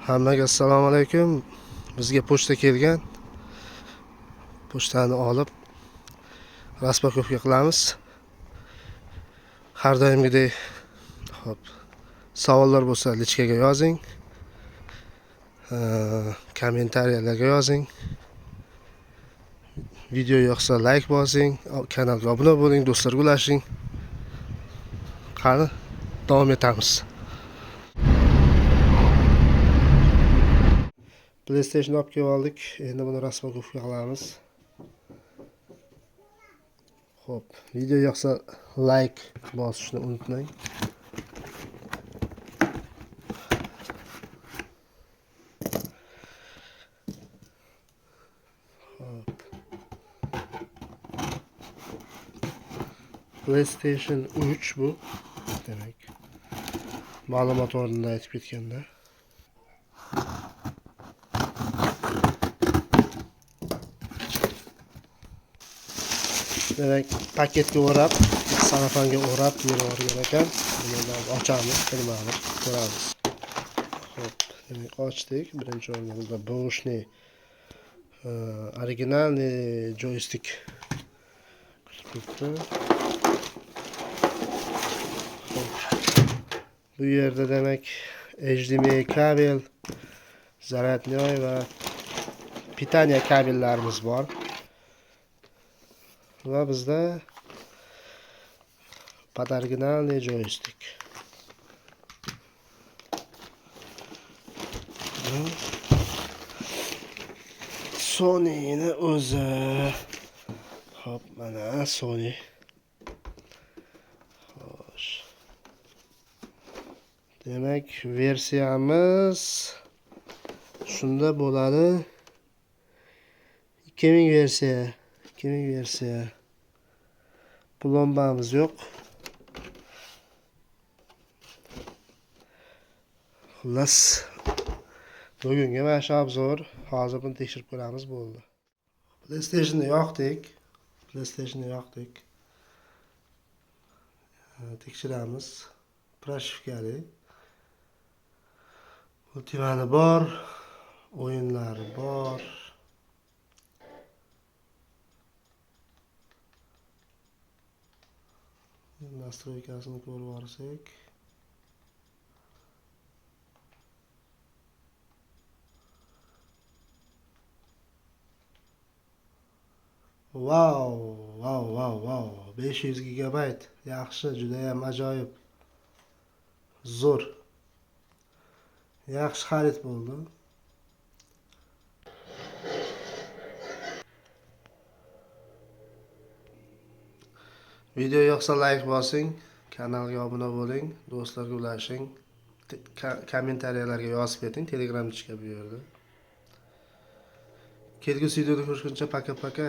Hammaga assalomu alaykum. Bizga pochta kelgan. Pochtani olib raspakovka qilamiz. Har doimgidek, xo'p, savollar bo'lsa lichkaga yozing. Kommentariyalarga yozing. Video yoqsa like bosing, kanalga obuna bo'ling, do'stlarga ulashing. Qani, davom etamiz. PlayStation olib kelib oldik. Endi buni raspakovka qilamiz. Xo'p, video yoqsa like bosishni unutmang. Xo'p. PlayStation 3 bu. Demak, ma'lumot o'rnida aytib ketganda. Demak, paketga o'rab, salofanga o'rab berib yuborgan ekan. Buni ochamiz, firmani ko'ramiz. Xo'p, demak, ochdik. Birinchi o'rinda бэушный, originalniy joystick kutib turibdi. Xo'p. Bu yerda demak HDMI kabel, zaryadnoy va pitaniya kabellarimiz bor. Va bizda под оригинальный joystick. Sony'ni o'zi. Xo'p, mana Sony. Xo'sh. Demak, versiyamiz shunda bo'ladi. 2000 versiya. 2000 versiya. Plombamiz yo'q. Xullas, bugungi mana shu obzor. Hozir buni tekshirib ko'ramiz, bo'ldi. PlayStation'ni yoqdik. PlayStation'ni yoqdik. Tekshiramiz. Proshivkali. Multimani bor, o'yinlari bor. Nastroykasini ko'rib olsak. Vau, vau, vau, vau. 500 gigabayt. Yaxshi, juda ham ajoyib. Zo'r. Yaxshi xarid bo'ldi. Video yoqsa like bosing, kanalga obuna bo'ling, do'stlarga ulashing, kommentariyalarga yozib keting, Telegram chiqib bu yerda. Kelgusi videoda ko'rishguncha paka-paka.